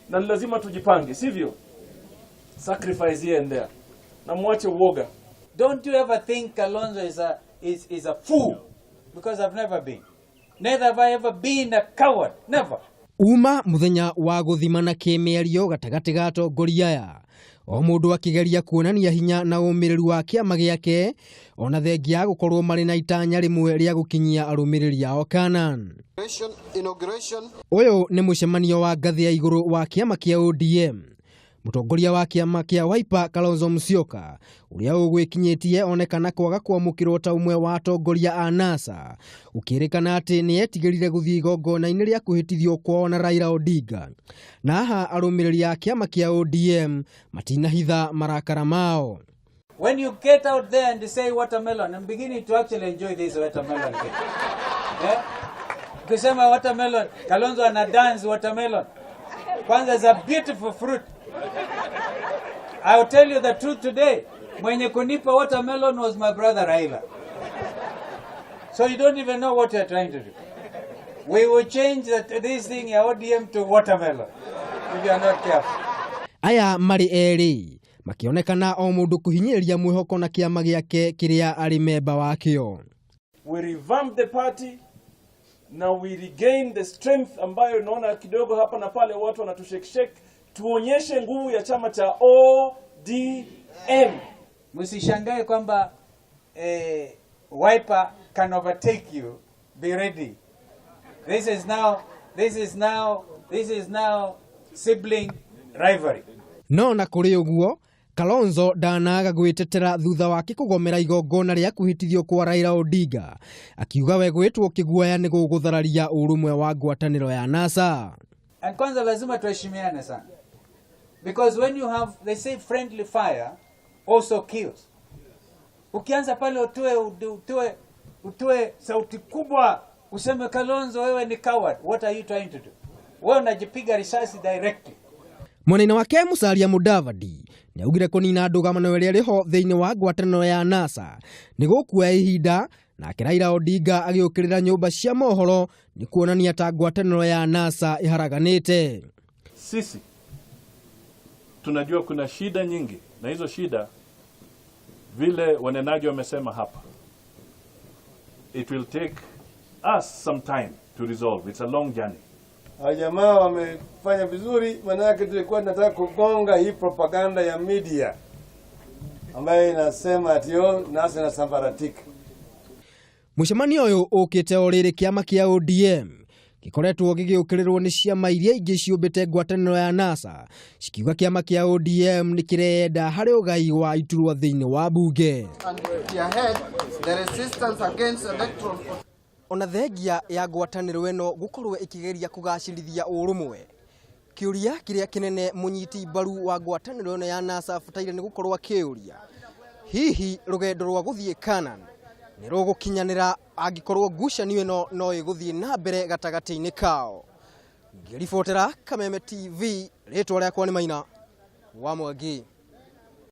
Na ni lazima tujipange, sivyo? Sacrifice here and there, na mwache uoga. Don't you ever think Kalonzo is a fool, because I've never been. Neither have I ever been a coward. Never. Uma muthenya wa guthimana kĩmĩario gatagatĩ ga atongoria aya, o mũndũ akĩgeria kuonania hinya na ũmĩrĩru wa kĩama gĩake, ona thengia ya gũkorwo marĩ na itanya rĩmwe rĩa gũkinyia arũmĩrĩri ao Canaan. Ũyũ nĩ mũcemanio wa ngathĩ ya igũrũ wa kĩama kĩa ODM. Mũtongoria wa kĩama kĩa Wiper, Kalonzo Musyoka, ũrĩa ũgwĩkinyĩtie onekana kwaga kwamũkĩrwo ta ũmwe wa atongoria a NASA, ũkĩrĩkana atĩ nĩ etigĩrire gũthiĩ igongona-inĩ rĩa kwĩhĩtithio kwao na Raila Odinga. Na haha arũmĩrĩri a kĩama kĩa ODM matinahitha marakara mao. When you get out there and say watermelon, I'm beginning to actually enjoy this watermelon thing. Yeah? Ukisema watermelon, Kalonzo ana dance watermelon. Kwanza is a beautiful fruit. I will tell you the truth today. Mwenye kunipa watermelon was my brother Raila. So you don't even know what you're trying to do. We will change this thing ya ODM to watermelon if you are not careful. Aya marĩ erĩ makĩonekana o mũndũ kũhinyĩrĩria mwĩhoko na kĩama gĩake kĩrĩa arĩ memba wakĩo. We revamp the party na we regain the strength ambayo naona kidogo hapa na pale watu wanatushake. Tuonyeshe nguvu ya chama cha ODM. Msishangae kwamba Wiper can overtake you. Be ready. This is now sibling rivalry. No na kũrĩ ũguo, Kalonzo ndanaga gwĩtetera thutha wake kũgomera igongona rĩa kwĩhĩtithio kwa Raila Odinga, akiuga we gwĩtwo kĩguoya nĩ gũgũthararia ũrũmwe wa ngwatanĩro ya NASA. And kwanza lazima tuheshimiane sana. Because when you have, they say friendly fire also kills. Ukianza pale utoe sauti kubwa useme, "Kalonzo, wewe ni coward." What are you trying to do? Wewe unajipiga risasi directly. Mwena-inĩ wake, Musalia Mudavadi nĩ augire kũnina ndũgamano ĩrĩa ĩrĩ ho thĩinĩ wa ngwatanĩro ya NASA nĩ gũkuoya ihinda, nake Raila Odinga agĩũkĩrĩra nyũmba cia mohoro nĩ kuonania ta ngwatanĩro ya NASA ĩharaganĩte. Sisi tunajua kuna shida nyingi, na hizo shida, vile wanenaji wamesema hapa, it will take us some time to resolve. It's a long journey. Hawa jamaa wamefanya vizuri, maanake tulikuwa tunataka kugonga hii propaganda ya media ambayo inasema ati yo NASA inasambaratika. Mũcemanio ũyũ ũkĩte o rĩrĩ kĩama kĩa ODM gĩkoretwo gĩgĩũkĩrĩrwo nĩ ciama iria ingĩ ciũmbĩte ngwatanĩro ya NASA, cikiuga kĩama kĩa ODM nĩ kĩrenda harĩ ũgai wa iturwa thĩinĩ wa bunge. The resistance against electoral Ona thengia ya ngwatanĩro ĩno gũkorwo ĩkĩgeria kũgacĩrithia ũrũmwe, kĩũria kĩrĩa kĩnene mũnyiti mbaru wa ngwatanĩro ĩno ya NASA abataire nĩ gũkorwo akĩũria, hihi rũgendo rwa gũthiĩ Canaan nĩ rũgũkinyanĩra angĩkorwo ngucanio ĩno no ĩgũthiĩ na mbere gatagatĩ-inĩ kao? Ngĩribotera Kameme TV, rĩtwa rĩakwa nĩ Maina wa Mwangi.